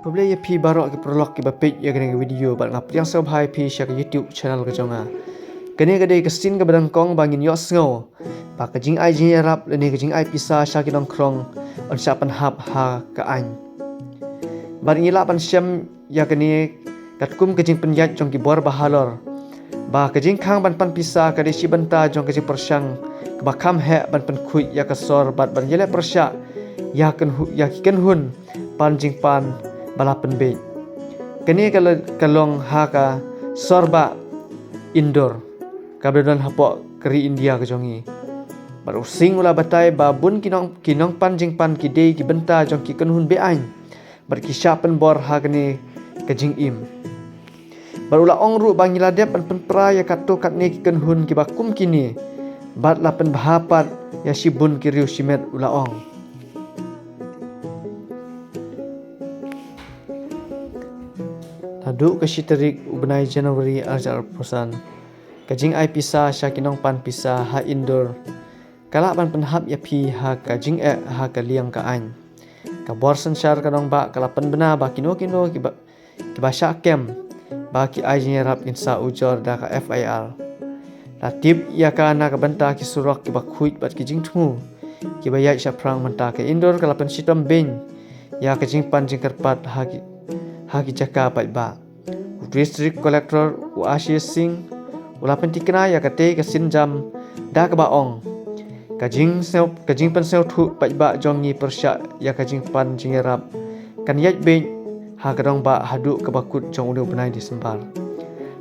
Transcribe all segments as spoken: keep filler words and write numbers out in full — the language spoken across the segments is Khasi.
Khublei ïa phi baroh ki paralok kiba peit ïa kane ka video bad nga pdiang sngewbha ïa phi sha ka YouTube channel ka jong nga. Kane ka dei ka sien kaba nyngkong ba ngin ïohsngew ba ka jingai jingïarap lane ka jingai pisa sha ki nongkhrong yn shah pynhap ha ka aiñ. Bad ngi lah ban shem ïa kane katkum ka jingpynïaid jong ki bor bahalor ba ka jingkhang ban pan pisa ka dei shi bynta jong ka jingpyrshang kaba kham heh ban pynkhuid ïa ka sor bad ban ïaleh pyrshah ïa kynhu-, ïa ki kynhun pan jingpan ba la pynbeit. Kane ka la-, ka long ha ka sor bah Indore kaba don hapoh ka ri India ka jong ngi. Bad u Singh u la batai ba bun ki nong, ki nongpan jingpan ki dei ki bynta jong ki kynhun be-aiñ bad ki shah pynbor ha kane ka jingim. Bad u la ong ruh ba ngi la dep ban pynpra ïa katto katne ki kynhun kiba kum kine bad la pynbha pat ïa shibun ki riew shimet, u la ong. Naduh ka shi tarik u bnai January arhajar arphew san, ka jingai pisa sha ki nongpan pisa ha Indore ka lah ban pynhap ïa phi ha ka jingeh ha ka liang ka aiñ. Ka bor synshar ka nongbah ka la pynbna ba kino kino kiba, kiba shah kem ba ki ai jingïarap kin sa ujor da ka F I R. La tip ïa ka na ka bynta ki surok kiba khuid bad ki jingthmu kiba ïaid shaphrang mynta, ka Indore ka la pynshitom beiñ ïa ka jingpan jingkyrpad ha ki, ha ki jaka paidbah. U District Collector u Ashish Singh u la pynthikna ïa katei ka sienjam da kaba ong, ka jingsngew, ka jingpynsngewthuh paidbah jong ngi pyrshah ïa ka jingpan jingïarap kan ïaid beit ha ka nongbah haduh kaba kut jong une u bnai December.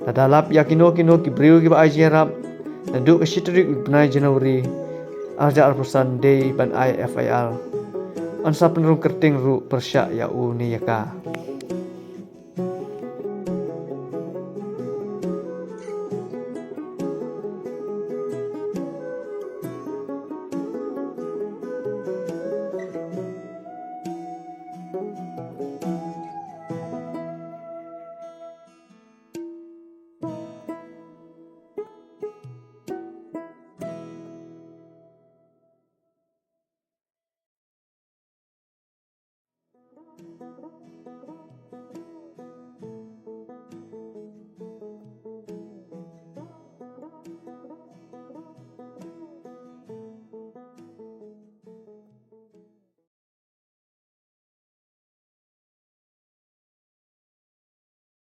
Lada lap ïa kino kino ki briew kiba ai jingïarap naduh ka shi tarik u bnai January arhajar arphew san dei ban ai F I R. Yn sa pynrung kyrteng ruh pyrshah ïa une ïa ka.